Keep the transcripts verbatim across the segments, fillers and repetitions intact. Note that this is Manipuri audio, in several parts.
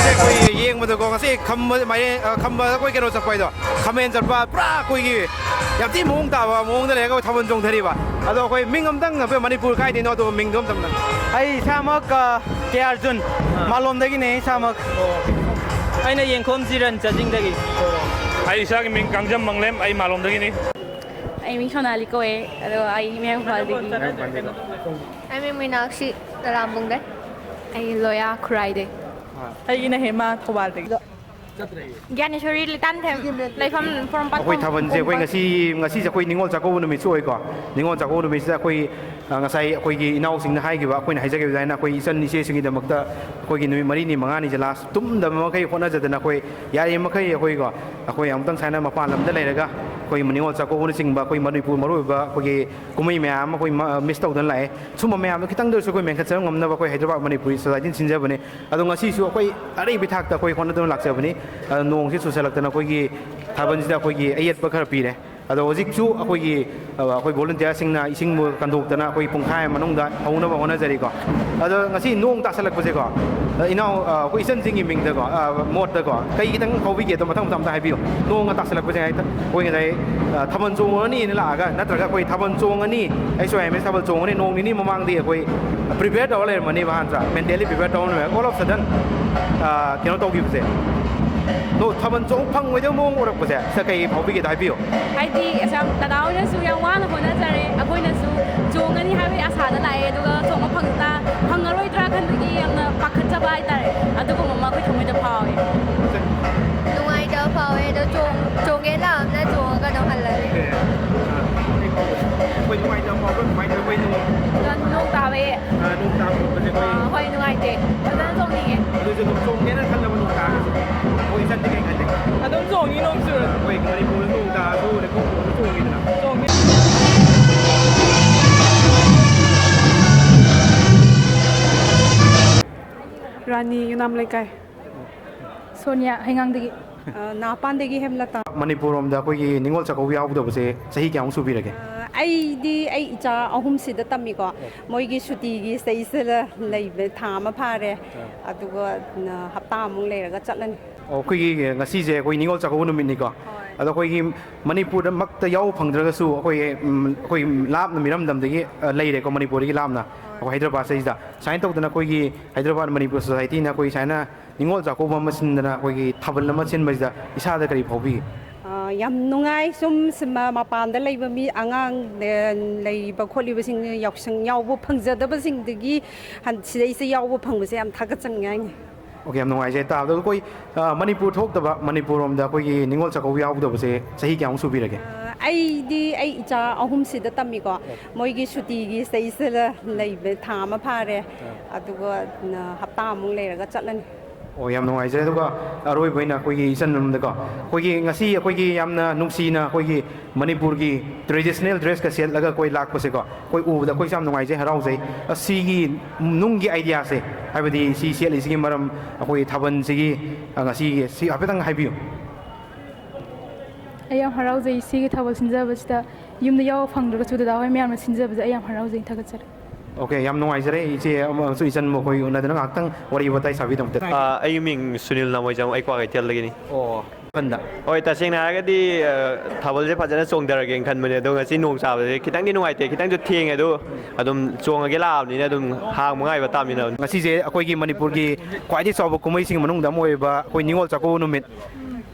ꯑꯩꯈꯣꯏ ꯌꯦꯡꯕꯗꯀꯣ, ꯉꯁꯤ ꯈꯝꯕ, ꯃꯥꯏꯔꯦꯟ, ꯑ, ꯈꯝꯕꯗ ꯑꯩꯈꯣꯏ ꯀꯩꯅꯣ ꯆꯠꯄ ꯍꯥꯏꯗꯣ, ꯈꯥꯃꯦꯟ ꯆꯠꯄ, ꯄꯨꯔꯥ ꯑꯩꯈꯣꯏꯒꯤ ꯌꯥꯝ ꯊꯤ ꯃꯑꯣꯡ ꯇꯥꯕ ꯃꯑꯣꯡꯗ ꯂꯩꯔꯒ ꯑꯩꯈꯣꯏ ꯊꯥꯕꯜ ꯆꯣꯡꯊꯔꯤꯕ꯫ ꯑꯗꯣ ꯑꯩꯈꯣꯏ ꯃꯤꯡ ꯑꯝꯇꯪ ꯑꯩꯈꯣꯏ ꯃꯅꯤꯄꯨꯔ ꯀꯥꯏꯗꯩꯅꯣ, ꯑꯗꯨꯒ ꯃꯤꯡꯗꯣ ꯑꯝꯇꯪ꯫ ꯑꯩ ꯏꯁꯥꯃꯛ, ꯑ, ꯀꯦ ꯑꯥꯔꯖꯨꯟ, ꯑꯥ꯫ ꯃꯥꯂꯣꯝꯗꯒꯤꯅꯦ ꯏꯁꯥꯃꯛ꯫ ꯑꯩꯅ ꯌꯦꯡꯈꯣꯝ ꯖꯤꯔꯟ, ꯆꯥꯖꯤꯡꯗꯒꯤ꯫ ꯑꯩ ꯏꯁꯥꯒꯤ ꯃꯤꯡ ꯀꯥꯡꯖꯝ ꯃꯪꯂꯦꯝ, ꯑꯩ ꯃꯥꯂꯣꯝꯗꯒꯤꯅꯤ꯫ ꯑꯩ ꯃꯤꯡ ꯁꯣꯅꯥꯂꯤ ꯀꯧꯋꯦ, ꯑꯗꯣ ꯑꯩ ꯃꯌꯥꯡ ꯏꯝꯐꯥꯜꯗꯒꯤ꯫ ꯑꯩ ꯃꯤꯡ ꯃꯤꯅꯥꯛꯁꯤ, ꯅꯔꯥꯝꯕꯨꯡꯗꯩ꯫ ꯑꯩ ꯂꯣꯌꯥ ꯈꯨꯔꯥꯏꯗꯩ꯫ ꯑꯩꯒꯤꯅ ꯍꯦꯃꯥ ꯊꯧꯕꯥꯜꯗꯒꯤ꯫ ꯒ꯭ꯌꯥꯅꯦꯁꯣꯔꯤ ꯂꯤꯇꯥꯟꯊꯦꯝ, ꯂꯩꯐꯝ ꯄꯣꯔꯣꯝꯄꯥꯠ ꯑꯩꯈꯣꯏ ꯊꯥꯕꯜꯁꯦ ꯑꯩꯈꯣꯏ ꯄꯣꯔꯣꯝꯄꯥꯠ꯫ ꯉꯁꯤ, ꯉꯁꯤꯁꯦ ꯑꯩꯈꯣꯏ ꯅꯤꯉꯣꯜ ꯆꯥꯛꯀꯧꯕ ꯅꯨꯃꯤꯠꯁꯨ ꯑꯣꯏꯀꯣ꯫ ꯅꯤꯉꯣꯜ ꯆꯥꯛꯀꯧꯕ ꯅꯨꯃꯤꯠꯁꯤꯗ ꯑꯩꯈꯣꯏ, ꯑ, ꯉꯁꯥꯏ ꯑꯩꯈꯣꯏꯒꯤ ꯏꯅꯥꯎꯁꯤꯡꯅ ꯍꯥꯏꯈꯤꯕ, ꯑꯩꯈꯣꯏꯅ ꯍꯥꯏꯖꯈꯤꯕ ꯑꯗꯨꯃꯥꯏꯅ ꯑꯩꯈꯣꯏ ꯏꯆꯟ ꯏꯆꯦꯁꯤꯡꯒꯤꯗꯃꯛꯇ ꯑꯩꯈꯣꯏꯒꯤ ꯅꯨꯃꯤꯠ ꯃꯔꯤꯅꯤ ꯃꯉꯥꯅꯤꯁꯦ ꯂꯥꯁ ꯇꯨꯝꯗꯕ ꯃꯈꯩ ꯍꯣꯠꯅꯖꯗꯅ ꯑꯩꯈꯣꯏ ꯌꯥꯔꯤꯕ ꯃꯈꯩ ꯑꯩꯈꯣꯏꯀꯣ, ꯑꯩꯈꯣꯏ ꯑꯃꯨꯛꯇꯪ ꯁꯨꯃꯥꯏꯅ ꯃꯄꯥꯟ ꯂꯝꯗ ꯂꯩꯔꯒ ꯑꯩꯈꯣꯏ ꯅꯤꯉꯣꯜ ꯆꯥꯛꯀꯧꯕꯅꯆꯤꯡꯕ ꯑꯩꯈꯣꯏ ꯃꯅꯤꯄꯨꯔ ꯃꯔꯨꯑꯣꯏꯕ ꯑꯩꯈꯣꯏꯒꯤ ꯀꯨꯝꯍꯩ ꯃꯌꯥꯝ ꯑꯃ ꯑꯩꯈꯣꯏ ꯃ-, ꯃꯤꯁ ꯇꯧꯗꯅ ꯂꯥꯛꯑꯦ꯫ ꯁꯨꯝꯕ ꯃꯌꯥꯝꯗꯣ ꯈꯤꯇꯪꯗ ꯑꯣꯏꯔꯁꯨ ꯑꯩꯈꯣꯏ ꯃꯦꯟꯈꯠꯆꯕ ꯉꯝꯅꯕ ꯑꯩꯈꯣꯏ ꯍꯥꯏꯗ꯭ꯔꯕꯥꯗ ꯃꯅꯤꯄꯨꯔꯤ ꯁꯣꯁꯥꯏꯇꯤꯅ ꯁꯤꯟꯖꯕꯅꯦ꯫ ꯑꯗꯣ ꯉꯁꯤꯁꯨ ꯑꯩꯈꯣꯏ ꯑꯔꯩꯕ ꯊꯥꯛꯇ ꯑꯩꯈꯣꯏ ꯍꯣꯠꯅꯗꯨꯅ ꯂꯥꯛꯆꯕꯅꯤ꯫ ꯑꯗꯣ ꯅꯣꯡꯁꯤ ꯆꯨꯁꯜꯂꯛꯇꯅ ꯑꯩꯈꯣꯏꯒꯤ ꯊꯥꯕꯜꯁꯤꯗ ꯑꯩꯈꯣꯏꯒꯤ ꯑꯌꯦꯠꯄ ꯈꯔ ꯄꯤꯔꯦ꯫ ꯑꯗꯣ ꯍꯧꯖꯤꯛꯁꯨ ꯑꯩꯈꯣꯏꯒꯤ, ꯑ, ꯑꯩꯈꯣꯏ ꯚꯣꯂꯨꯟꯇꯤꯌꯥꯔꯁꯤꯡꯅ ꯏꯁꯤꯡꯕꯨ ꯀꯟꯗꯣꯛꯇꯅ ꯑꯩꯈꯣꯏ ꯄꯨꯡꯈꯥꯏ ꯑꯃ ꯃꯅꯨꯡꯗ ꯍꯧꯅꯕ ꯍꯣꯠꯅꯖꯔꯤꯀꯣ꯫ ꯑꯗꯣ ꯉꯁꯤ ꯅꯣꯡ ꯇꯥꯁꯜꯂꯛꯄꯁꯦꯀꯣ, ꯑ, ꯏꯅꯥꯎ, ꯑ, ꯑꯩꯈꯣꯏ ꯏꯆꯟꯁꯤꯡꯒꯤ ꯃꯤꯡꯗꯀꯣ, ꯑ, ꯃꯣꯠꯇꯀꯣ, ꯀꯩ ꯈꯤꯇꯪ ꯐꯥꯎꯕꯤꯒꯦ? ꯑꯗꯣ ꯃꯊꯪ ꯃꯊꯪ ꯑꯝꯇ ꯍꯥꯏꯕꯤꯌꯨ꯫ ꯅꯣꯡꯒ ꯇꯥꯁꯜꯂꯛꯄꯁꯦ ꯍꯦꯛꯇ ꯑꯩꯈꯣꯏ ꯉꯁꯥꯏ, ꯑ, ꯊꯥꯕꯜ ꯆꯣꯡꯉꯨꯔꯅꯤꯅ ꯂꯥꯛꯑꯒ, ꯅꯠꯇ꯭ꯔꯒ ꯑꯩꯈꯣꯏ ꯊꯥꯕꯜ ꯆꯣꯡꯉꯅꯤ, ꯑꯩꯁ ꯋꯥꯏ ꯑꯦꯝ ꯑꯦꯁ ꯊꯥꯕꯜ ꯆꯣꯡꯉꯅꯤ, ꯅꯣꯡ ꯅꯤꯅꯤ ꯃꯃꯥꯡꯗꯒꯤ ꯑꯩꯈꯣꯏ ꯄ꯭ꯔꯤꯄꯦꯌꯔ ꯇꯧꯔ ꯂꯩꯔꯝꯃꯅꯤꯕ ꯍꯥꯟꯅ, ꯃꯦꯟꯇꯦꯜꯂꯤ ꯄ꯭ꯔꯤꯄꯦꯌꯔ ꯇꯧꯔ ꯂꯩꯔꯝꯃꯦ꯫ All of sudden, ꯑ, ꯀꯩꯅꯣ ꯇꯧꯈꯤꯕꯁꯦ, ꯅꯣ-, ꯊꯥꯕꯜ ꯆꯣꯡ ꯐꯪꯉꯣꯏꯗꯕ ꯃꯑꯣꯡ ꯎꯔꯛꯄꯁꯦ, ꯁꯤꯗ ꯀꯩ ꯐꯥꯎꯕꯤꯒꯦꯗꯣ ꯍꯥꯏꯕꯤꯌꯨ꯫ ꯍꯥꯏꯗꯤ, ꯑꯁ, ꯌꯥꯝ, ꯗꯗꯥ ꯍꯣꯏꯅꯁꯨ ꯌꯥꯝ ꯋꯥꯅ ꯍꯣꯠꯅꯖꯔꯦ, ꯑꯩꯈꯣꯏꯅꯁꯨ ꯆꯣꯡꯒꯅꯤ ꯍꯥꯏꯕꯒꯤ ꯑꯁꯥꯗ ꯂꯥꯛꯑꯦ, ꯑꯗꯨꯒ ꯆꯣꯡꯕ ꯐꯪ-, ꯐꯪꯉꯔꯣꯏꯗ꯭ꯔꯥ ꯈꯟꯕꯒꯤ ꯌꯥꯝꯅ ꯄꯥꯈꯠꯆꯕ ꯍꯥꯏꯇꯥꯔꯦ, ꯑꯗꯨꯒꯨꯝꯕ ꯑꯃ ꯑꯩꯈꯣꯏ ꯊꯃꯣꯏꯗ ꯐꯥꯎꯋꯦ꯫ ꯅꯨꯡꯉꯥꯏꯇꯕ ꯐꯥꯎꯋꯦ, ꯑꯗꯣ ꯆꯣꯡ-, ꯆꯣꯡꯒꯦ ꯂꯥꯛꯑꯝꯅ ꯆꯣꯡꯉꯒ ꯑꯗꯨꯝ ꯍꯜꯂꯒꯦ꯫ ꯑꯣꯀꯦ꯫ ꯑꯥ, ꯑꯩꯈꯣꯏ ꯅꯨꯡꯉꯥꯏꯇꯕ ꯐꯥꯎꯕ꯭ꯔꯥ? ꯀꯃꯥꯏꯅ ꯇꯧꯕ? ꯅꯣꯡ ꯇꯥꯕꯩ꯫ ꯑꯥ, ꯅꯣꯡ ꯇꯥꯕ ꯈꯣꯠꯄꯁꯦ ꯑꯩꯈꯣꯏ ꯑꯥ, ꯍꯣꯏ, ꯅꯨꯡꯉꯥꯏꯇꯦ꯫ ꯐꯖꯅ ꯆꯣꯡꯅꯤꯡꯉꯦ꯫ ꯑꯗꯨꯁꯨ ꯑꯗꯨꯝ ꯆꯣꯡꯒꯦꯅ ꯈꯜꯂꯕ ꯅꯣꯡ ꯇꯥꯔꯒꯁꯨ? ꯑꯩꯈꯣꯏ ꯏꯆꯟꯗꯤ ꯀꯩ ꯈꯜꯂꯤ? ꯑꯗꯨꯝ ꯆꯣꯡꯅꯤ, ꯅꯣꯡ ꯆꯨꯔꯁꯨ꯫ ꯑꯩꯈꯣꯏ ꯃꯅꯤꯄꯨꯔꯗ ꯅꯣꯡ ꯇꯥꯔꯁꯨ ꯂꯩꯈꯣꯝ ꯈꯨꯟꯕ ꯆꯣꯡꯉꯤꯗꯅ꯫ ꯆꯣꯡꯅꯤ꯫ ꯔꯥꯅꯤ ꯌꯨꯅꯥꯝ ꯂꯩꯀꯥꯏ꯫ ꯁꯣꯅꯤꯌꯥ ꯍꯩꯉꯥꯡꯗꯒꯤ꯫ ꯑ, ꯅꯥꯄꯥꯟꯗꯒꯤ ꯍꯦꯝꯂꯇꯥ꯫ ꯃꯅꯤꯄꯨꯔ ꯂꯣꯝꯗ ꯑꯩꯈꯣꯏꯒꯤ ꯅꯤꯉꯣꯜ ꯆꯥꯛꯀꯧꯕ ꯌꯥꯎꯗꯕꯁꯦ ꯆꯍꯤ ꯀꯌꯥꯃꯨꯛ ꯁꯨꯕꯤꯔꯒꯦ? ꯑ, ꯑꯩꯗꯤ ꯑꯩ ꯏꯆꯥ ꯑꯍꯨꯝꯁꯤꯗ ꯇꯝꯃꯤꯀꯣ꯫ ꯃꯣꯏꯒꯤ ꯁꯨꯇꯤꯒꯤ ꯁꯤꯗꯩꯁꯤꯗ ꯂꯩꯕ ꯊꯥ ꯑꯃ ꯐꯥꯔꯦ꯫ ꯑꯗꯨꯒ ꯍꯞꯇꯥꯃꯨꯛ ꯂꯩꯔꯒ ꯆꯠꯂꯅꯤ꯫ ꯑꯣ, ꯑꯩꯈꯣꯏꯒꯤ ꯉꯁꯤꯁꯦ ꯑꯩꯈꯣꯏ ꯅꯤꯉꯣꯜ ꯆꯥꯛꯀꯧꯕ ꯅꯨꯃꯤꯠꯅꯤꯀꯣ꯫ ꯑꯗꯣ ꯑꯩꯈꯣꯏꯒꯤ ꯃꯅꯤꯄꯨꯔꯗꯃꯛꯇ ꯌꯥꯎꯕ ꯐꯪꯗ꯭ꯔꯒꯁꯨ ꯑꯩꯈꯣꯏ, ꯎꯝ, ꯑꯩꯈꯣꯏ ꯂꯥꯞꯅ ꯃꯤꯔꯝꯗꯝꯗꯒꯤ, ꯑ, ꯂꯩꯔꯦꯀꯣ, ꯃꯅꯤꯄꯨꯔꯗꯒꯤ ꯂꯥꯞꯅ ꯑꯩꯈꯣꯏ ꯍꯥꯏꯗ꯭ꯔꯕꯥꯠꯁꯤꯗꯩꯁꯤꯗ꯫ ꯁꯨꯃꯥꯏꯅ ꯇꯧꯗꯅ ꯑꯩꯈꯣꯏꯒꯤ ꯍꯥꯏꯗ꯭ꯔꯕꯥꯠ ꯃꯅꯤꯄꯨꯔ ꯁꯣꯁꯥꯏꯇꯤꯅ ꯑꯩꯈꯣꯏ ꯁꯨꯃꯥꯏꯅ ꯅꯤꯉꯣꯜ ꯆꯥꯛꯀꯧꯕ ꯑꯃ ꯁꯤꯟꯗꯅ ꯑꯩꯈꯣꯏꯒꯤ ꯊꯥꯕꯜ ꯑꯃ ꯁꯤꯟꯕꯁꯤꯗ ꯏꯁꯥꯗ ꯀꯔꯤ ꯐꯥꯎꯕꯤꯒꯦ? ꯑ, ꯌꯥꯝ ꯅꯨꯡꯉꯥꯏ꯫ ꯁꯨꯝ ꯁꯤꯃ-, ꯃꯄꯥꯟꯗ ꯂꯩꯕ ꯃꯤ ꯑꯉꯥꯡ, ꯑ, ꯂꯩꯔꯤꯕ ꯈꯣꯠꯂꯤꯕꯁꯤꯡ ꯌꯥꯎꯁꯪ ꯌꯥꯎꯕ ꯐꯪꯖꯗꯕꯁꯤꯡꯗꯒꯤ ꯍꯟ-, ꯁꯤꯗꯩꯁꯤꯗ ꯌꯥꯎꯕ ꯐꯪꯕꯁꯦ ꯌꯥꯝ ꯊꯥꯒꯠꯆꯅꯤꯡꯉꯥꯏꯅꯤ꯫ ꯑꯣꯀꯦ, ꯌꯥꯝ ꯅꯨꯡꯉꯥꯏꯖꯩ꯫ ꯇꯥꯕꯗ ꯑꯩꯈꯣꯏ, ꯑ, ꯃꯅꯤꯄꯨꯔ ꯊꯣꯛꯇꯕ, ꯃꯅꯤꯄꯨꯔ ꯔꯣꯝꯗ ꯑꯩꯈꯣꯏꯒꯤ ꯅꯤꯉꯣꯜ ꯆꯥꯛꯀꯧꯕ ꯌꯥꯎꯗꯕꯁꯦ ꯆꯍꯤ ꯀꯌꯥꯃꯨꯛ ꯁꯨꯕꯤꯔꯒꯦ? ꯑ, ꯑꯩꯗꯤ ꯑꯩ ꯏꯆꯥ ꯑꯍꯨꯝꯁꯤꯗ ꯇꯝꯃꯤꯀꯣ꯫ ꯃꯣꯏꯒꯤ ꯁꯨꯇꯤꯒꯤ ꯁꯤꯗꯩꯁꯤꯗ ꯂꯩꯕ ꯊꯥ ꯑꯃ ꯐꯥꯔꯦ꯫ ꯑꯗꯨꯒ, ꯑ, ꯍꯞꯇꯥꯃꯨꯛ ꯂꯩꯔꯒ ꯆꯠꯂꯅꯤ꯫ ꯑꯣ, ꯌꯥꯝ ꯅꯨꯡꯉꯥꯏꯖꯔꯦ꯫ ꯑꯗꯨꯒ ꯑꯔꯣꯏꯕ ꯑꯣꯏꯅ ꯑꯩꯈꯣꯏꯒꯤ ꯏꯆꯟ ꯑꯃꯗꯀꯣ, ꯑꯩꯈꯣꯏꯒꯤ ꯉꯁꯤ ꯑꯩꯈꯣꯏꯒꯤ ꯌꯥꯝꯅ ꯅꯨꯡꯁꯤꯅ ꯑꯩꯈꯣꯏꯒꯤ ꯃꯅꯤꯄꯨꯔꯒꯤ traditional dressꯀ ꯁꯦꯠꯂꯒ ꯑꯩꯈꯣꯏ ꯂꯥꯛꯄꯁꯦꯀꯣ, ꯑꯩꯈꯣꯏ ꯎꯕꯗ ꯑꯩꯈꯣꯏꯁꯨ ꯌꯥꯝ ꯅꯨꯡꯉꯥꯏꯖꯩ, ꯍꯔꯥꯎꯖꯩ꯫ ꯑꯁꯤꯒꯤ ꯅꯨꯡꯒꯤ ideaꯁꯦ, ꯍꯥꯏꯕꯗꯤ ꯁꯤ ꯁꯦꯠꯂꯤꯁꯤꯒꯤ ꯃꯔꯝ, ꯑꯩꯈꯣꯏ ꯊꯥꯕꯜꯁꯤꯒꯤ, ꯑ, ꯉꯁꯤꯒꯤ ꯁꯤ ꯍꯥꯏꯐꯦꯠꯇꯪ ꯍꯥꯏꯕꯤꯌꯨ꯫ ꯑꯩ ꯌꯥꯝ ꯍꯔꯥꯎꯖꯩ ꯁꯤꯒꯤ ꯊꯥꯕꯜ ꯁꯤꯟꯖꯕꯁꯤꯗ꯫ ꯌꯨꯝꯗ ꯌꯥꯎꯕ ꯐꯪꯗ꯭ꯔꯒꯁꯨ ꯗꯗꯥ ꯍꯣꯏ ꯃꯌꯥꯝꯅ ꯁꯤꯟꯖꯕꯁꯦ ꯑꯩ ꯌꯥꯝ ꯍꯔꯥꯎꯖꯩ, ꯊꯥꯒꯠꯆꯔꯤ꯫ ꯑꯣꯀꯦ, ꯌꯥꯝ ꯅꯨꯡꯉꯥꯏꯖꯔꯦ ꯏꯆꯦ ꯑꯃꯁꯨ ꯏꯆꯟ ꯃꯈꯣꯏ ꯎꯅꯗꯅ ꯉꯥꯏꯍꯥꯛꯇꯪ ꯋꯥꯔꯤ ꯋꯥꯇꯥꯏ ꯁꯥꯕꯤꯗꯕꯗ꯫ ꯑꯥ, ꯑꯩꯒꯤ ꯃꯤꯡ ꯁꯨꯅꯤꯜ ꯅꯃꯣꯏꯖꯥꯡ, ꯑꯩ ꯀ꯭ꯋꯥꯀꯩꯊꯦꯜꯗꯒꯤꯅꯤ꯫ ꯑꯣ, ꯀꯟꯗ꯫ ꯍꯣꯏ, ꯇꯁꯦꯡꯅ ꯍꯥꯏꯔꯒꯗꯤ, ꯑ, ꯊꯥꯕꯜꯁꯦ ꯐꯖꯅ ꯆꯣꯡꯊꯔꯒꯦꯅ ꯈꯟꯕꯅꯦ, ꯑꯗꯣ ꯉꯁꯤ ꯅꯣꯡ ꯆꯥꯕꯁꯦ ꯈꯤꯇꯪꯗꯤ ꯅꯨꯡꯉꯥꯏꯇꯦ, ꯈꯤꯇꯪꯁꯨ ꯊꯦꯡꯉꯦ, ꯑꯗꯣ ꯑꯗꯨꯝ ꯆꯣꯡꯉꯒꯦ ꯂꯥꯛꯑꯕꯅꯤꯅ ꯑꯗꯨꯝ ꯍꯥꯡꯕ ꯉꯥꯏꯕ ꯇꯥꯕꯅꯤꯅ꯫ ꯉꯁꯤꯁꯦ ꯑꯩꯈꯣꯏꯒꯤ ꯃꯅꯤꯄꯨꯔꯒꯤ ꯈ꯭ꯋꯥꯏꯗꯒꯤ ꯆꯥꯎꯕ ꯀꯨꯝꯍꯩꯁꯤꯡꯒꯤ ꯃꯅꯨꯡꯗ ꯑꯃ ꯑꯣꯏꯔꯤꯕ ꯑꯩꯈꯣꯏ ꯅꯤꯉꯣꯜ ꯆꯥꯛꯀꯧꯕ ꯅꯨꯃꯤꯠ꯫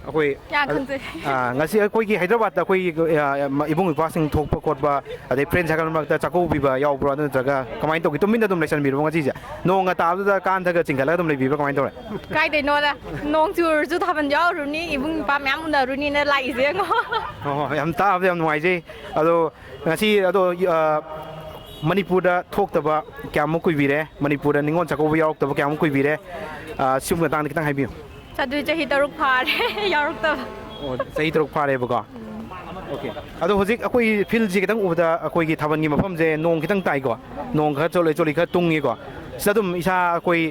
ꯑꯩꯈꯣꯏ ꯀꯌꯥ ꯈꯪꯖꯩ꯫ ꯑ, ꯉꯁꯤ ꯑꯩꯈꯣꯏꯒꯤ ꯍꯥꯏꯗ꯭ꯔꯕꯥꯠꯇ ꯑꯩꯈꯣꯏꯒꯤ, ꯑ, ꯏꯕꯨꯡ ꯏꯄ꯭ꯋꯥꯁꯤꯡ ꯊꯣꯛꯄ ꯈꯣꯠꯄ, ꯑꯗꯩ friend circle ꯃꯔꯛꯇ ꯆꯥꯛꯀꯧꯕꯤꯕ ꯌꯥꯎꯕ꯭ꯔꯣ? ꯑꯗꯨ ꯅꯠꯇ꯭ꯔꯒ ꯀꯃꯥꯏꯅ ꯇꯧꯒꯦ? ꯇꯨꯃꯤꯟꯅ ꯑꯗꯨꯝ ꯂꯩꯁꯟꯕꯤꯔꯕꯣ ꯉꯁꯤꯁꯦ? ꯅꯣꯡꯒ ꯇꯥꯕꯗꯨꯗ ꯀꯥꯟꯊꯒ ꯆꯤꯡꯈꯠꯂꯒ ꯑꯗꯨꯝ ꯂꯩꯕꯤꯕ꯭ꯔꯥ? ꯀꯃꯥꯏꯅ ꯇꯧꯔꯦ? ꯀꯥꯏꯗꯩꯅꯣꯗ, ꯅꯣꯡ ꯆꯨꯔꯁꯨ ꯊꯥꯕꯜ ꯌꯥꯎꯔꯨꯅꯤ, ꯏꯕꯨꯡ ꯏꯄ꯭ꯋꯥ ꯃꯌꯥꯝ ꯎꯅꯔꯨꯅꯤꯅ ꯂꯥꯛꯏꯁꯦ ꯌꯦꯡꯉꯣ꯫ ꯍꯣꯏ, ꯍꯣꯏ, ꯌꯥꯝ ꯇꯥꯕꯗ ꯌꯥꯝ ꯅꯨꯡꯉꯥꯏꯖꯩ꯫ ꯑꯗꯣ ꯉꯁꯤ, ꯑꯗꯣ, ꯑ, ꯃꯅꯤꯄꯨꯔꯗ ꯊꯣꯛꯇꯕ ꯀꯌꯥꯃꯨꯛ ꯀꯨꯏꯕꯤꯔꯦ? ꯃꯅꯤꯄꯨꯔꯗ ꯅꯤꯉꯣꯜ ꯆꯥꯛꯀꯧꯕ ꯌꯥꯎꯔꯛꯇꯕ ꯀꯌꯥꯃꯨꯛ ꯀꯨꯏꯕꯤꯔꯦ? ꯑ, ꯁꯤꯒꯤ ꯃꯇꯥꯡꯗ ꯈꯤꯇꯪ ꯍꯥꯏꯕꯤꯌꯨ꯫ ꯑꯗꯨ ꯆꯍꯤ ꯇꯔꯨꯛ ꯐꯥꯔꯦ ꯌꯥꯎꯔꯛꯇꯕ꯫ ꯑꯣ, ꯆꯍꯤ ꯇꯔꯨꯛ ꯐꯥꯔꯦꯕꯀꯣ꯫ ꯑꯣꯀꯦ꯫ ꯑꯗꯣ ꯍꯧꯖꯤꯛ ꯑꯩꯈꯣꯏ fieldꯁꯦ ꯈꯤꯇꯪ ꯎꯕꯗ ꯑꯩꯈꯣꯏꯒꯤ ꯊꯥꯕꯜꯒꯤ ꯃꯐꯝꯁꯦ ꯅꯣꯡ ꯈꯤꯇꯪ ꯇꯥꯏꯀꯣ꯫ ꯅꯣꯡ ꯈꯔ ꯆꯣꯠꯂꯤ, ꯆꯣꯠꯂꯤ ꯈꯔ ꯇꯨꯡꯉꯤꯀꯣ꯫ ꯁꯤꯗ ꯑꯗꯨꯝ ꯏꯁꯥ ꯑꯩꯈꯣꯏ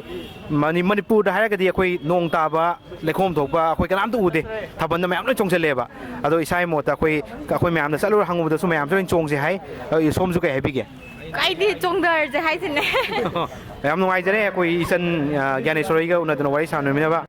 ꯃꯅꯤ-, ꯃꯅꯤꯄꯨꯔꯗ ꯍꯥꯏꯔꯒꯗꯤ ꯑꯩꯈꯣꯏ ꯅꯣꯡ ꯇꯥꯕ, ꯂꯩꯈꯣꯝ ꯊꯣꯛꯄ ꯑꯩꯈꯣꯏ ꯀꯅꯥꯝꯇ ꯎꯗꯦ꯫ ꯊꯥꯕꯜꯗ ꯃꯌꯥꯝ ꯂꯣꯏ ꯆꯣꯡꯁꯤꯜꯂꯦꯕ꯫ ꯑꯗꯣ ꯏꯁꯥꯒꯤ ꯃꯣꯠꯇ ꯑꯩꯈꯣꯏ, ꯑꯩꯈꯣꯏ ꯃꯌꯥꯝꯗ ꯆꯠꯂꯨꯔ ꯍꯪꯉꯨꯕꯗꯁꯨ ꯃꯌꯥꯝꯁꯨ ꯂꯣꯏ ꯆꯣꯡꯁꯦ ꯍꯥꯏ꯫ ꯑ, ꯁꯣꯝꯁꯨ ꯀꯩ ꯍꯥꯏꯕꯤꯒꯦ? ꯑꯩꯗꯤ ꯆꯣꯡꯊꯔꯁꯦ ꯍꯥꯏꯁꯤꯅꯦ꯫ ꯌꯥꯝ ꯅꯨꯡꯉꯥꯏꯖꯔꯦ ꯑꯩꯈꯣꯏ ꯏꯆꯟ, ꯑ, ꯒ꯭ꯌꯥꯅꯦꯁꯣꯔꯤꯒ ꯎꯅꯗꯨꯅ ꯋꯥꯔꯤ ꯁꯥꯟꯅꯃꯤꯟꯅꯕ꯫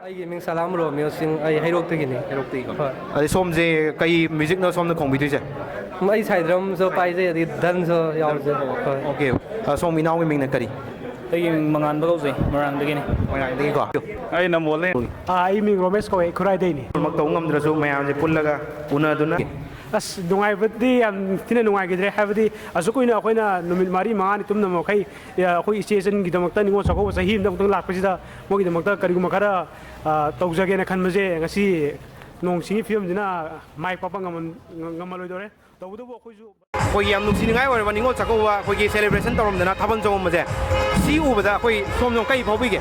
ꯑꯩꯒꯤ ꯃꯤꯡ ꯁꯂꯥꯝ ꯔꯣꯃꯤꯌꯣ ꯁꯤꯡ, ꯑꯩ ꯍꯩꯔꯣꯛꯇꯒꯤꯅꯤ꯫ ꯍꯩꯔꯣꯛꯇꯒꯤꯀꯣ? ꯍꯣꯏ꯫ ꯑꯗꯩ ꯁꯣꯝꯁꯦ ꯀꯩ ꯃ꯭ꯌꯨꯖꯤꯛꯅꯣ ꯁꯣꯝꯅ ꯈꯣꯡꯕꯤꯗꯣꯏꯁꯦ? ꯎꯝ, ꯑꯩ ꯁꯥꯏ ꯗ꯭ꯔꯝꯁꯨ ꯄꯥꯏꯖꯩ, ꯑꯗꯒꯤ ꯗꯟꯁꯨ ꯌꯥꯎꯖꯩ꯫ ꯍꯣꯏ꯫ ꯑꯣꯀꯦ꯫ ꯑ, ꯁꯣꯝ ꯏꯅꯥꯎꯒꯤ ꯃꯤꯡꯅ ꯀꯔꯤ? ꯑꯩꯒꯤ ꯃꯤꯡ ꯃꯉꯥꯟꯕ ꯀꯧꯖꯩ, ꯃꯣꯏꯔꯥꯡꯗꯒꯤꯅꯤ꯫ ꯃꯣꯏꯔꯥꯡꯗꯒꯤꯀꯣ? ꯑꯩ ꯅꯝꯕꯣꯜꯗꯩ꯫ ꯑꯥ, ꯑꯩ ꯃꯤꯡ ꯔꯣꯃꯦꯁ ꯀꯧꯋꯦ, ꯈꯨꯔꯥꯏꯗꯩꯅꯤ꯫ ꯊꯕꯛ ꯇꯧ ꯉꯝꯗ꯭ꯔꯁꯨ ꯃꯌꯥꯝꯁꯦ ꯄꯨꯜꯂꯒ ꯎꯅꯗꯨꯅ꯫ ꯑꯁ, ꯅꯨꯡꯉꯥꯏꯕꯗꯤ ꯌꯥꯝ ꯊꯤꯅ ꯅꯨꯡꯉꯥꯏꯈꯤꯗ꯭ꯔꯦ, ꯍꯥꯏꯕꯗꯤ ꯑꯁꯨꯛ ꯀꯨꯏꯅ ꯑꯩꯈꯣꯏꯅ ꯅꯨꯃꯤꯠ ꯃꯔꯤ ꯃꯉꯥꯅꯤ ꯇꯨꯝꯗꯕ ꯃꯈꯩ, ꯑ, ꯑꯩꯈꯣꯏ ꯏꯆꯦ ꯏꯆꯟꯒꯤꯗꯃꯛꯇ ꯅꯤꯉꯣꯜ ꯆꯥꯛꯀꯧꯕꯁꯦ ꯆꯍꯤ ꯑꯃꯗ ꯑꯃꯨꯛꯇꯪ ꯂꯥꯛꯄꯁꯤꯗ ꯃꯣꯏꯒꯤꯗꯃꯛꯇ ꯀꯔꯤꯒꯨꯝꯕ ꯈꯔ, ꯑ, ꯇꯧꯖꯒꯦꯅ ꯈꯟꯕꯁꯦ ꯉꯁꯤ ꯅꯣꯡ ꯆꯤꯡꯒꯤ ꯐꯤꯕꯝꯁꯤꯅ ꯃꯥꯏ ꯄꯥꯛꯄ ꯉꯝꯃ-, ꯉꯝꯃꯔꯣꯏꯗꯧꯔꯦ꯫ ꯇꯧꯕꯇꯕꯨ ꯑꯩꯈꯣꯏꯁꯨ ꯑꯩꯈꯣꯏꯒꯤ ꯌꯥꯝ ꯅꯨꯡꯁꯤꯅꯤꯡꯉꯥꯏ ꯑꯣꯏꯔꯕ ꯅꯤꯉꯣꯜ ꯆꯥꯛꯀꯧꯕ ꯑꯩꯈꯣꯏꯒꯤ celebration ꯇꯧꯔꯝꯗꯅ ꯊꯥꯕꯜ ꯆꯣꯡꯉꯝꯕꯁꯦ, ꯁꯤ ꯎꯕꯗ ꯑꯩꯈꯣꯏ ꯁꯣꯝꯗ ꯀꯩ ꯐꯥꯎꯕꯤꯒꯦ?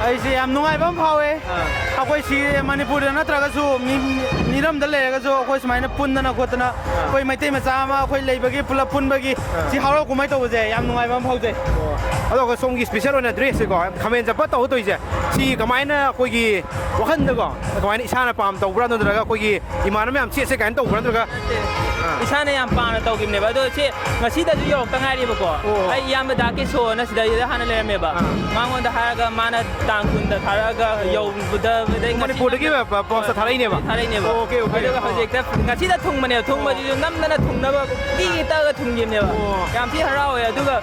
ꯑꯩꯁꯦ ꯌꯥꯝ ꯅꯨꯡꯉꯥꯏꯕ ꯑꯃ ꯐꯥꯎꯋꯦ꯫ ꯑꯥ꯫ ꯑꯩꯈꯣꯏ ꯁꯤ ꯃꯅꯤꯄꯨꯔꯗ ꯅꯠꯇ꯭ꯔꯒꯁꯨ ꯃꯤ-, ꯃꯤꯔꯝꯗ ꯂꯩꯔꯒꯁꯨ ꯑꯩꯈꯣꯏ ꯁꯨꯃꯥꯏꯅ ꯄꯨꯟꯗꯅ ꯈꯣꯠꯇꯅ ꯑꯥ꯫ ꯑꯩꯈꯣꯏ ꯃꯩꯇꯩ ꯃꯆꯥ ꯑꯃ ꯑꯩꯈꯣꯏ ꯂꯩꯕꯒꯤ ꯄꯨꯂꯞ ꯄꯨꯟꯕꯒꯤ ꯑꯥ꯫ ꯁꯤ ꯍꯔꯥꯎ ꯀꯨꯝꯍꯩ ꯇꯧꯕꯁꯦ ꯌꯥꯝ ꯅꯨꯡꯉꯥꯏꯕ ꯑꯃ ꯐꯥꯎꯖꯩ꯫ ꯑꯣ꯫ ꯑꯗꯣ ꯑꯩꯈꯣꯏ ꯁꯣꯝꯒꯤ special ꯑꯣꯏꯅ dress ꯁꯦꯀꯣ, ꯈꯥꯃꯦꯟ ꯆꯠꯄ ꯇꯧ ꯇꯧꯔꯤꯁꯦ, ꯁꯤ ꯀꯃꯥꯏꯅ ꯑꯩꯈꯣꯏꯒꯤ ꯋꯥꯈꯜꯗꯀꯣ, ꯀꯃꯥꯏꯅ ꯏꯁꯥꯅ ꯄꯥꯝ ꯇꯧꯕ꯭ꯔꯥ, ꯅꯠꯇ꯭ꯔꯒ ꯑꯩꯈꯣꯏꯒꯤ ꯏꯃꯥꯟꯅꯕ ꯃꯌꯥꯝ ꯁꯦꯠꯁꯦ ꯀꯥꯏꯅ ꯇꯧꯕ꯭ꯔꯥ, ꯅꯠꯇ꯭ꯔꯒ? ꯅꯠꯇꯦ꯫ ꯑꯥ꯫ ꯏꯁꯥꯅ ꯌꯥꯝ ꯄꯥꯝꯅ ꯇꯧꯈꯤꯕꯅꯦꯕ꯫ ꯑꯗꯣ ꯁꯤ ꯉꯁꯤꯗꯁꯨ ꯌꯧꯔꯛꯇ ꯉꯥꯏꯔꯤꯕꯀꯣ꯫ ꯑꯣ꯫ ꯑꯩ ꯏꯌꯥꯝꯕ ꯗꯥ ꯀꯦꯁꯣꯅ ꯁꯤꯗꯩꯗ ꯍꯥꯟꯅ ꯂꯩꯔꯝꯃꯦꯕ꯫ ꯑꯥ꯫ ꯃꯉꯣꯟꯗ ꯍꯥꯏꯔꯒ ꯃꯥꯅ ꯇꯥꯡ ꯀꯨꯟꯗ ꯊꯥꯔꯛꯑꯒ ꯑꯣ꯫ ꯌꯧꯕꯗ, ꯉꯁꯤ ꯃꯅꯤꯄꯨꯔꯗꯒꯤ ꯉꯝꯗ-, ꯄ-, ꯄ-, post ꯊꯥꯔꯛꯏꯅꯦꯕ? ꯊꯥꯔꯛꯏꯅꯦꯕ꯫ ꯑꯣ꯫ Okay, okay. ꯑꯗꯨꯒ ꯑꯥ꯫ ꯍꯧꯖꯤꯛꯇ ꯉꯁꯤꯗ ꯊꯨꯡꯕꯅꯦꯕ꯫ ꯊꯨꯡꯕꯁꯤꯁꯨ ꯅꯝꯗꯅ ꯊꯨꯡꯅꯕ ꯀꯤꯒꯤ ꯇꯛꯑꯒ ꯊꯨꯡꯈꯤꯕꯅꯦꯕ꯫ ꯑꯣ꯫ ꯌꯥꯝ ꯊꯤ ꯍꯔꯥꯎꯋꯦ꯫ ꯑꯗꯨꯒ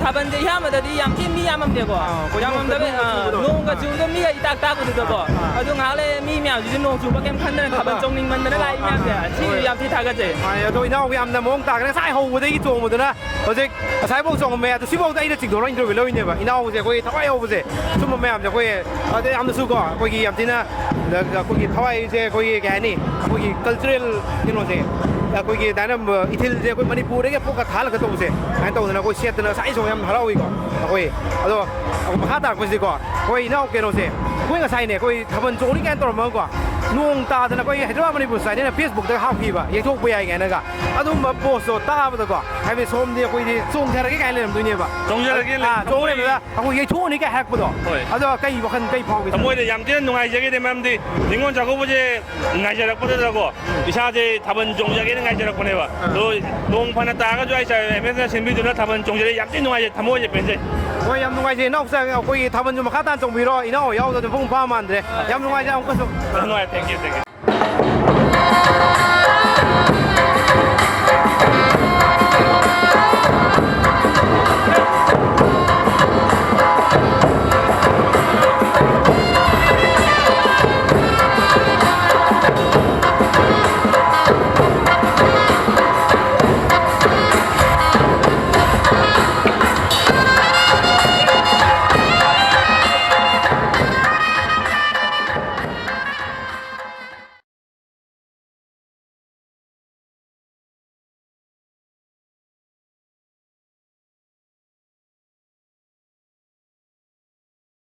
ꯊꯥꯕꯜꯁꯦ ꯑꯍꯥꯟꯕꯗꯗꯤ ꯌꯥꯝ ꯊꯤ ꯃꯤ ꯌꯥꯝꯃꯝꯗꯦꯀꯣ꯫ ꯑꯥ, ꯑꯩꯈꯣꯏ ꯌꯥꯝꯃꯝꯗꯕ, ꯅꯣꯡꯒ ꯑꯥ, ꯆꯨꯕꯗꯣ꯫ ꯅꯣꯡꯒ ꯑꯥ꯫ ꯆꯨꯕꯗꯣ ꯃꯤꯒ ꯏꯇꯥꯛ ꯇꯥꯛꯄꯗꯨꯗꯀꯣ꯫ ꯑꯥ, ꯑꯥ꯫ ꯑꯗꯨ ꯉꯥꯏꯍꯥꯛ ꯂꯩꯔꯦ ꯃꯤ ꯃꯌꯥꯝꯁꯤꯁꯨ ꯅꯣꯡ ꯆꯨꯕ ꯀꯩꯝ ꯈꯟꯗꯅ ꯊꯥꯕꯜ ꯑꯥ, ꯑꯥ꯫ ꯆꯣꯡꯅꯤꯡꯃꯟꯗꯅ ꯂꯥꯛꯏ ꯃꯌꯥꯝꯁꯦ꯫ ꯑꯥ, ꯑꯥ꯫ ꯁꯤꯁꯨ ꯍꯣꯏ꯫ ꯌꯥꯝ ꯊꯤ ꯊꯥꯒꯠꯆꯩ꯫ ꯃꯥꯅꯦ, ꯑꯗꯣ ꯏꯅꯥꯎꯒꯤ ꯌꯥꯝꯅ ꯃꯑꯣꯡ ꯇꯥꯈ꯭ꯔꯦ꯫ ꯉꯁꯥꯏ ꯍꯧꯕꯗꯒꯤ ꯆꯣꯡꯕꯗꯨꯅ ꯍꯧꯖꯤꯛ ꯉꯁꯥꯏꯐꯥꯎ ꯆꯣꯡꯉꯝꯃꯦ꯫ ꯑꯗꯣ ꯁꯤꯐꯥꯎꯗ ꯑꯩꯅ ꯆꯤꯡꯊꯣꯛꯂꯒ interview ꯂꯧꯔꯤꯅꯦꯕ꯫ ꯏꯅꯥꯎꯁꯦ ꯑꯩꯈꯣꯏ ꯊꯋꯥꯏ ꯌꯥꯎꯕꯁꯦ ꯁꯨꯝꯕ ꯃꯌꯥꯝꯁꯦ ꯑꯩꯈꯣꯏ, ꯑꯗꯩ ꯌꯥꯝꯅꯁꯨ ꯀꯣ, ꯑꯩꯈꯣꯏꯒꯤ ꯌꯥꯝ ꯊꯤꯅ ꯑꯩꯈꯣꯏꯒꯤ ꯊꯋꯥꯏꯁꯦ ꯑꯩꯈꯣꯏꯒꯤ ꯀꯩ ꯍꯥꯏꯅꯤ, ꯑꯩꯈꯣꯏꯒꯤ cultural ꯀꯩꯅꯣꯁꯦ, ꯑꯩꯈꯣꯏꯒꯤ ꯑꯗꯨꯃꯥꯏꯅ ꯏꯊꯤꯜꯁꯦ ꯑꯩꯈꯣꯏ ꯃꯅꯤꯄꯨꯔꯗꯒꯤ ꯄꯣꯛꯀ ꯊꯥꯍꯜꯂꯛꯀꯗꯧꯕꯁꯦ ꯑꯗꯨꯃꯥꯏꯅ ꯇꯧꯗꯅ ꯑꯩꯈꯣꯏ ꯁꯦꯠꯇꯅ ꯉꯁꯥꯏꯁꯨ ꯌꯥꯝ ꯍꯔꯥꯎꯏꯀꯣ ꯑꯩꯈꯣꯏ꯫ ꯑꯗꯣ ꯃꯈꯥ ꯇꯥꯔꯛꯄꯁꯤꯗꯤꯀꯣ, ꯑꯩꯈꯣꯏ ꯏꯅꯥꯎ ꯀꯩꯅꯣꯁꯦ, ꯑꯩꯈꯣꯏ ꯉꯁꯥꯏꯅꯦ ꯑꯩꯈꯣꯏ ꯊꯥꯕꯜ ꯆꯣꯡꯅꯤ ꯀꯥꯏꯅ ꯇꯧꯔꯝꯃꯒꯀꯣ, ꯅꯣꯡ ꯇꯥꯗꯅ ꯑꯩꯈꯣꯏ Hyderabad Manipur Society ꯅ Facebook ꯇꯒ ꯍꯥꯞꯈꯤꯕ, ꯌꯩꯊꯣꯛꯄ ꯌꯥꯏ ꯀꯥꯏꯅꯒ꯫ ꯑꯗꯨꯝꯕ post ꯇꯣ ꯇꯥꯕꯗꯀꯣ, ꯍꯥꯏꯕꯗꯤ ꯁꯣꯝꯗꯤ ꯑꯩꯈꯣꯏꯗꯤ ꯆꯣꯡꯊꯔꯒꯦ ꯀꯥꯏꯅ ꯂꯩꯔꯝꯗꯣꯏꯅꯦꯕ꯫ ꯆꯣꯡꯊꯔꯒꯦ ꯑꯥ, ꯂꯩ-, ꯆꯣꯡ ꯊꯃꯣꯏ-, ꯂꯩꯕꯗ ꯑꯩꯈꯣꯏ ꯌꯩꯊꯣꯛꯑꯅꯤ ꯀꯥꯏ ꯍꯥꯏꯔꯛꯄꯗꯣ꯫ ꯍꯣꯏ꯫ ꯑꯗꯣ ꯀꯩ ꯋꯥꯈꯜ, ꯀꯩ ꯐꯥꯎꯒꯦ? ꯊꯃꯣꯏꯗ ꯌꯥꯝ ꯊꯤꯅ ꯅꯨꯡꯉꯥꯏꯖꯈꯤꯗꯦ, ꯃꯔꯝꯗꯤ ꯅꯤꯉꯣꯜ ꯆꯥꯛꯀꯧꯕꯁꯦ ꯉꯥꯏꯖꯔꯛꯄꯗꯨꯗꯀꯣ, ꯏꯁꯥꯁꯦ ꯊꯥꯕꯜ ꯆꯣꯡꯖꯒꯦꯅ ꯉꯥꯏꯖꯔꯛꯄꯅꯦꯕ꯫ ꯑꯥ꯫ ꯑꯗꯣ ꯅꯣꯡ ꯐꯅ ꯇꯥꯔꯒꯁꯨ ꯑꯩ ꯁꯥꯔ ꯑꯦꯝ ꯑꯦꯁꯅ ꯁꯤꯟꯕꯤꯗꯨꯅ ꯊꯥꯕꯜ ꯆꯣꯡꯖꯔꯦ, ꯌꯥꯝ ꯊꯤꯅ ꯅꯨꯡꯉꯥꯏꯖꯩ, ꯊꯃꯣꯏꯁꯦ ꯄꯦꯟꯖꯩ꯫ ꯍꯣꯏ, ꯌꯥꯝ ꯅꯨꯡꯉꯥꯏꯖꯩ ꯏꯅꯥꯎꯁꯥ, ꯑꯩꯈꯣꯏꯒꯤ ꯊꯥꯕꯜꯁꯨ ꯃꯈꯥ ꯇꯥꯅ ꯆꯣꯡꯕꯤꯔꯣ, ꯏꯅꯥꯎ ꯌꯥꯎꯗꯕꯁꯦ ꯃꯄꯨꯡ ꯐꯥ ꯃꯥꯟꯗ꯭ꯔꯦ꯫ ꯌꯥꯝ ꯅꯨꯡꯉꯥꯏꯖꯩ ꯑꯃꯨꯛꯀꯁꯨ꯫ ꯌꯥꯝ ꯅꯨꯡꯉꯥꯏ, thank you, thank you꯫